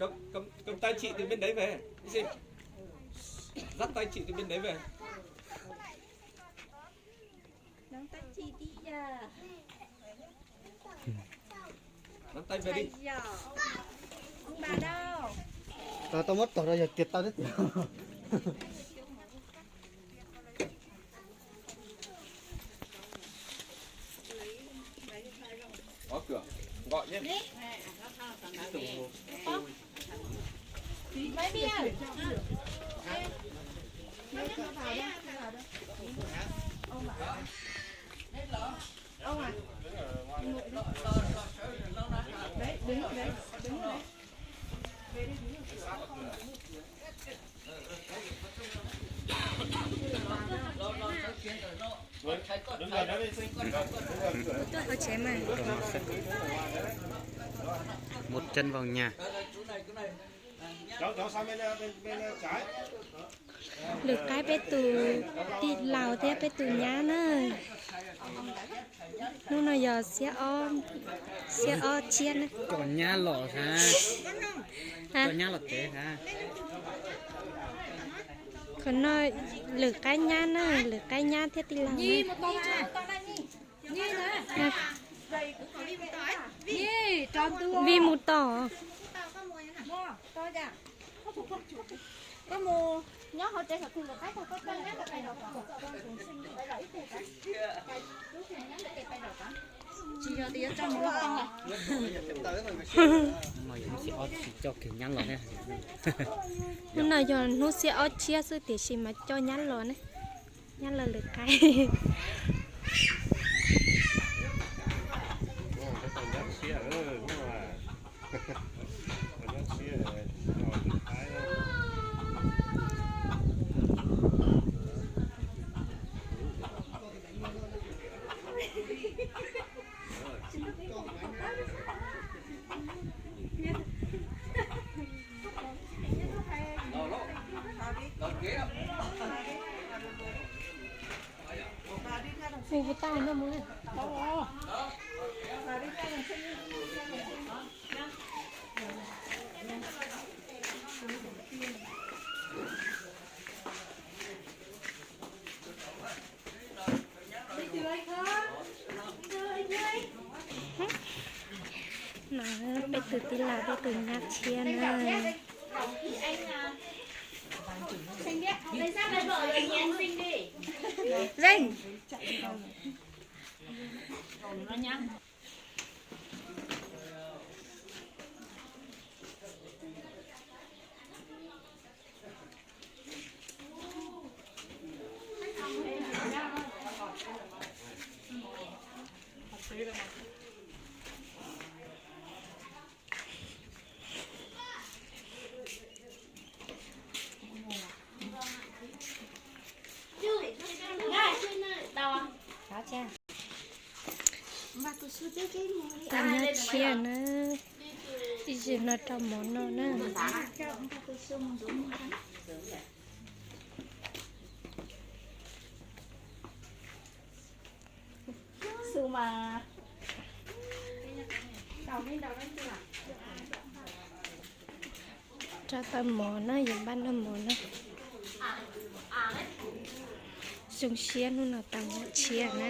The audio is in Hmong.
Cắm, cắm, cắm tay chị từ bên đấy về. Cái gì? Dắt tay chị từ bên đấy về. Nắm tay chị đi à. Nắm tay về đi. Ông bà đâu? Tao, tao muab tog rau yog kiag tau tib tug. Khóa cửa. Gọi nhé. Ông à. Đấy, đứng ở đấy, đứng ở đấy. Tôi có chế mà. Một chân vào nhà. Cháu, cháu sang bên, bên, bên trái. Lwm qaib peb tus tij laug thiab peb tus nyab na. Hnub no yog xiab ob, xiab ob tsiab na. Coj nyab los hab. Coj nyab los tsev hab. Qhov no lwm qaib nyab na, lwm qaib nyab thiab tij laug na. Vij mus tom. Hnub no yog hnub xiab ob tsiab xwb tiam sis mas coj nyab los ne, nyab los lwm qaib. No peb tus tij laug peb tus nyab tshiab na. Tau nyab tshiab na, ib zig no rau mov noj na. Rau tau mov na, yog npaj noj mov na. Zoo siab hnub no tau nyab tshiab na.